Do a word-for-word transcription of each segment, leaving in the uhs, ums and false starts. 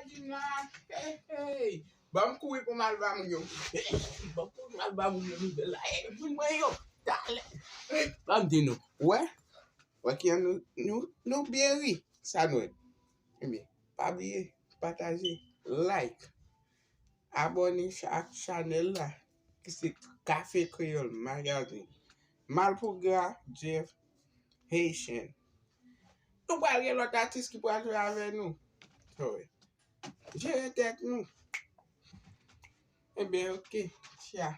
Hey, hey. Ban m kouri pou m al ba moun yo. Ban m kouri pou m al ba moun yo nouvèl la. Hey, moun mwen yo. Talè. Ban m di nou. Wè? Wè ki an nou, nou, nou byen ri. Sa nou wè. Ebyen, pa bliye, pataje, like, abòne ak chanèl la, ki se Kafe Kreyòl Magazine. Malpougra Jeff Haitian. Nou pral gen lòt atis ki pral jwe avè nou. So, jere tèt nou. Ebyen, oke, tcha.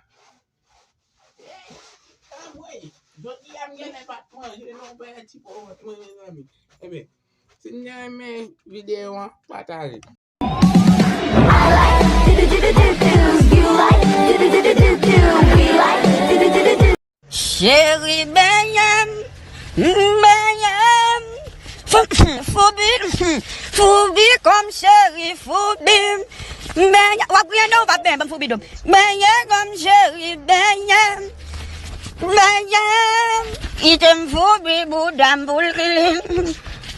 Anmwey, jodi a m genlè pa t manje non, pè ti pòvant mwen, mezanmi. Ebyen, si n renmen videyo an, pataje. Cheri benyen m, benyen m, fou- foubi, foubi kòm cheri foubi m, benyen, w ap griyen non, w ap benyen, ban m foubi do m, benyen kòm cheri benyen m, benyen m, kite m foubi bouda m pou l klin,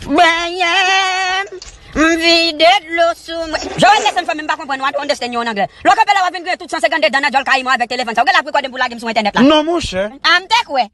benyen m, m vide dlo sou mwen. Joel, lèse m fè, men m pa konprann ou, I don't understand you an anglè. Lè w kanpe la, w ap vin griyen tout san senkannde dan nan djòl kayiman avèk telefòn sa. Ou genlè ap rekòde m pou lage m sou entènèt la. Non, monchè. A m te kwè.